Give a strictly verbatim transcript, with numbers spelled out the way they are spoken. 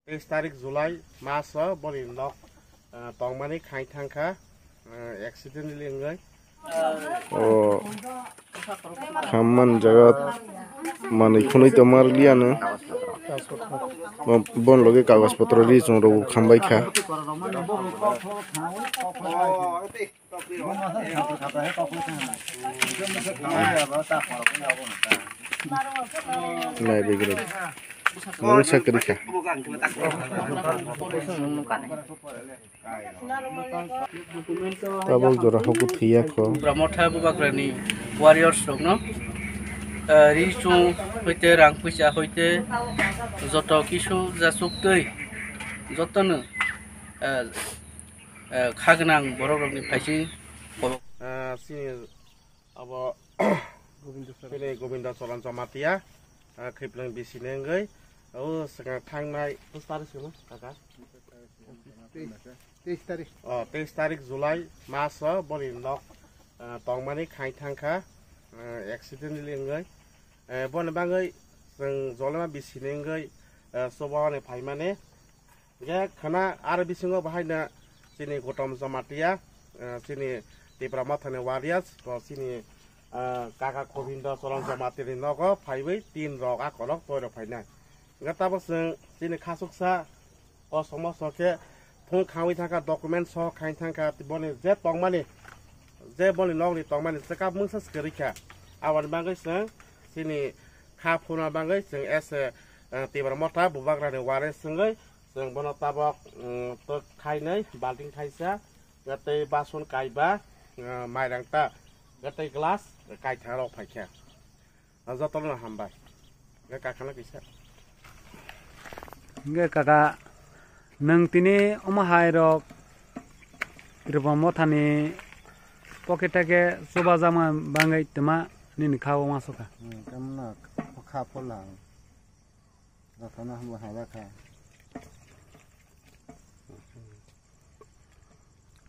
Teis tarik July maso boni nok, ah, tongmani khai thangkha, ah, accidentally wngwi. O khamman jaga manwi khwnwi tongma rwliya no. Bo-, bon loge kagoj potro ri chwng rw khambai kha. Nai bigre. Mungsa kwrwi kha. Tabuk jora hoku thwiya kho. Bramotha Bubagrani warriors rokno, eh, ri chwng hoite rang puisa hoite joto kisu jasuk twi jotono, eh, eh, kha gwnang borok rokni phaising. Ah, chini abo Gobindo Charan. Chini Gobindo Charan Jamatia, ah, Khiplang bisini wngwi, o swkang thangnai, teis tarik sino, kaka? Teis, teis tarik. O, teis tarik July maso boni nok, ah, tongmani khai thangkha, ah, accidentally wngwi. Eh, boni bagwi chwng jolema bisini wngwi, eh, chubamani phaimani. Hingkhe khwna aro bisingo bahaino chini Gautam Jamatia, eh, chini Tipra Mothani warriors, to chini, eh, kaka Gobindo Charan Jamatia ni nogo phaiwi tin rok akorok toirok phainai. Hingkhe tabuk chwng chini khasuksa o somosto khe phung khangwi thangkha, document soho khain thangkha, boni je tongmani, je boni nokni tongmani chwkap mungsa swkang rikha. Aboni bagwi chwng chini kha phuna bagwi chwng ese, eh, Tipra Motha Bubagrani warriors wngwi chwng bono tabok, mm, twk thainwi, balting thaisa, tei bason kaiba, eh, mairang ta, tei glass kaithang rok phaikha. Ah, jotono hambai. Hingke kakano kisa. Hingke kaka, nwng tini omo hai rok Tripura Mothani pocket take chubajakma bangwi twma nini kha o uansukha. Hmm, tamno kha phola ang. Jotono hambai hambai kha.